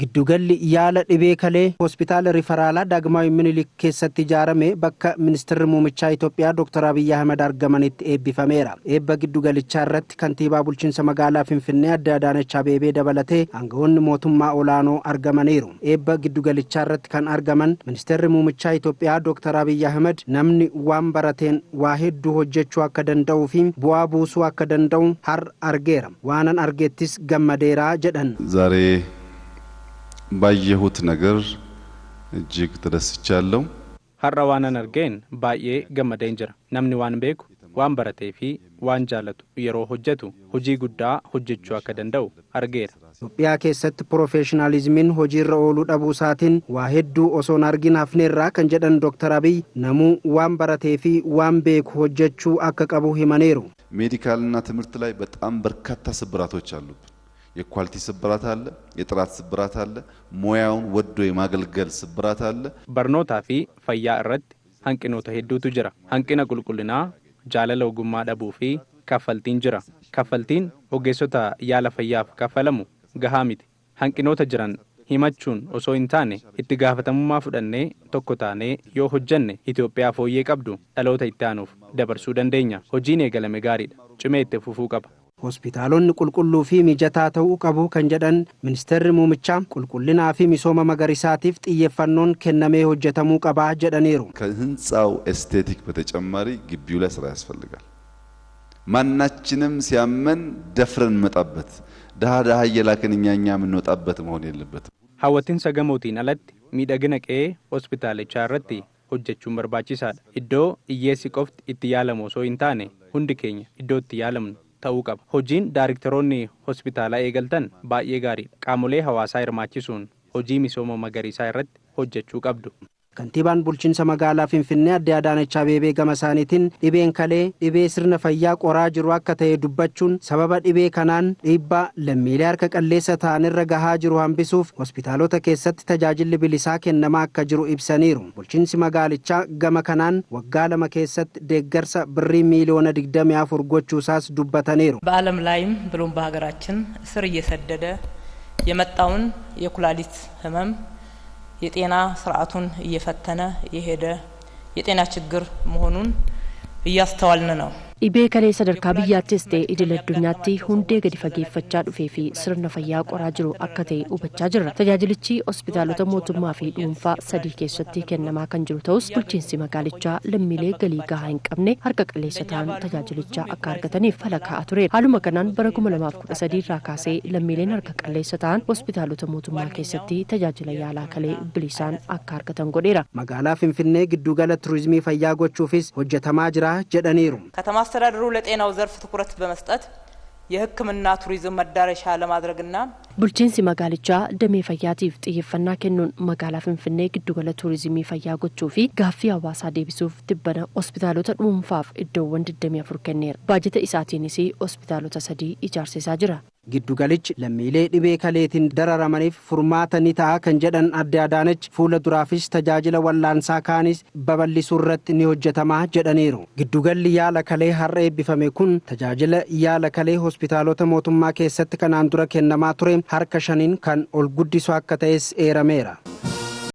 Giddugalli yaala dhibee kalee hospitaala rifaraalaa Daagmaawi Minilik keessatti ijaarame bakka ministeerri muumichaa Itoophiyaa Dr. Abiyyi Ahmad argamanitti eebbifameera. Eebba giddugalichaa irratti kantiibaa bulchiinsa magaalaa Finfinnee Adde Adaanech Abeebee dabalatee aangawoonni mootummaa olaanoo argamaniiru. Eebba giddugalichaa irratti kan argaman ministeerri muumichaa Itoophiyaa Dr. Abiyyi Ahmad namni waan barateen waa hedduu hojjechuu akka danda'uu fi bu'aa buusuu akka danda'u har'a argeera. Waanan argeettis gammadeeraa jedhan. ዛሬ ባየሁት ነገር እጅግ ተደስቻለሁ። Har'a waanan argeen baay'ee gammadeen jira. Namni waan beeku, waan baratee fi waan jaalatu yeroo hojjetu hojii guddaa hojjechuu akka danda'u argeera. Itoophiyaa keessatti piroofeeshinaalizimiin hojiirra ooluu dhabuu isaatiin waa hedduu osoon argin hafneerraa kan jedhan Dr. Abiy namuu waan baratee fi waan beeku hojjechuu akka qabu himaniiru. ሜዲካልና ትምህርት ላይ በጣም በርካታ ስብራቶች አሉብን። የኳሊቲ ስብራት አለ፣ የጥራት ስብራት አለ፣ ሙያውን ወዶ የማገልገል ስብራት አለ። Barnootaa fi fayyaa irratti hanqinoota hedduutu jira. Hanqina qulqullinaa, jaalala ogummaa dhabuu fi kaffaltiin jira. Kaffaltiin ogeessota yaala fayyaaf kaffalamu gahaa miti. Hanqinoota jiran himachuun osoo hin taane itti gaafatamummaa fudhannee tokko taanee yoo hojjenne Itoophiyaa fooyyee qabdu dhaloota itti aanuuf dabarsuu dandeenya. Hojiin eegalame gaariidha. Cimee itti fufuu qaba. Hospitaalonni qulqulluu fi mijataa ta'uu qabu kan jedhan ministeerri muumichaa qulqullinaa fi misooma magariisaatiif xiyyeeffannoon kennamee hojjetamuu qabaa jedhaniiru. ከህንፃው ኤስቴቲክ በተጨማሪ ግቢው ላይ ስራ ያስፈልጋል። ማናችንም ሲያመን ደፍረን እንመጣበት ድሃ ድሃ እየላክን እኛ እኛ የምንወጣበት መሆን የለበትም። Hawwatinsa gamootiin alatti miidhagina qe'ee hospitaalichaa irratti hojjechuun barbaachisaadha. Iddoo hiyyeessi qofti itti yaalamu osoo hin taane hundi keenya iddoo itti yaalamnu ta'uu qaba. Hojiin daariktaroonni hospitaalaa eegaltan baay'ee gaariidha. Qaamolee hawaasaa hirmaachisuun hojii misooma magariisaa irratti hojjechuu qabdu. Kantiibaan bulchiinsa magaalaa Finfinnee Adde Adaanech Abeebee gama isaaniitiin dhibeen kalee dhibee sirna fayyaa qoraa jiru akka ta'e dubbachuun sababa dhibee kanaan dhiibbaa lammiilee harka qalleessa ta'an irra gahaa jiru hambisuuf hospitaalota keessatti tajaajilli bilisaa kennamaa akka jiru ibsaniiru. Bulchiinsi magaalichaa gama kanaan waggaa 2 keessatti deeggarsa birrii miiliyoona 24 gochuusaas dubbataniiru. በዓለም ላይም ብሎም በሀገራችን ስር እየሰደደ የመጣውን የኩላሊት ህመም የጤና ስርዓቱን እየፈተነ የሄደ የጤና ችግር መሆኑን እያስተዋልን ነው። Dhibee kalee sadarkaa biyyaattis ta'e idil addunyaatti hundee gadi fageeffachaa dhufee fi sirna fayyaa qoraa jiru akka ta'e hubachaa jirra. Tajaajilichi hospitaalota mootummaa fi dhuunfaa sadii keessatti kennamaa kan jiru ta'us, bulchiinsi magaalichaa lammiilee galii gahaa hin qabne, harka qalleessa ta'an tajaajilicha akka argataniif fala kaa'aa tureera. Haaluma kanaan bara 2013 irraa kaasee lammiileen harka qalleessa ta'an hospitaalota mootummaa keessatti tajaajila yaalaa kalee bilisaan akka argatan godheera. Magaalaa Finfinnee giddugala turizimii fayyaa gochuufis hojjetamaa jira jedhaniiru. ከተማ አስተዳደሩ ለጤናው ዘርፍ ትኩረት በመስጠት የሕክምና ቱሪዝም መዳረሻ ለማድረግና Bulchiinsi magaalichaa damee fayyaatiif xiyyeeffannaa kennuun magaalaa Finfinnee giddugala turizimii fayyaa gochuu fi gaaffii hawaasaa deebisuuf tibbana hospitaalota dhuunfaaf iddoowwan 24 kenneera. Baajata isaatiinis hospitaalota sadii ijaarsisaa jira. Giddugalichi lammiilee dhibee kaleetiin dararamaniif furmaata ni ta'a kan jedhan Adde Adaanech, fuula duraafis tajaajila wallaansaa kaanis babal'isuu irratti ni hojjetamaa jedhaniiru. Giddugalli yaala kalee har'a eebbifame kun tajaajila yaala kalee hospitaalota mootummaa keessatti kanaan dura kennamaa ture harka shaniin kan ol guddisu akka ta'es eerameera.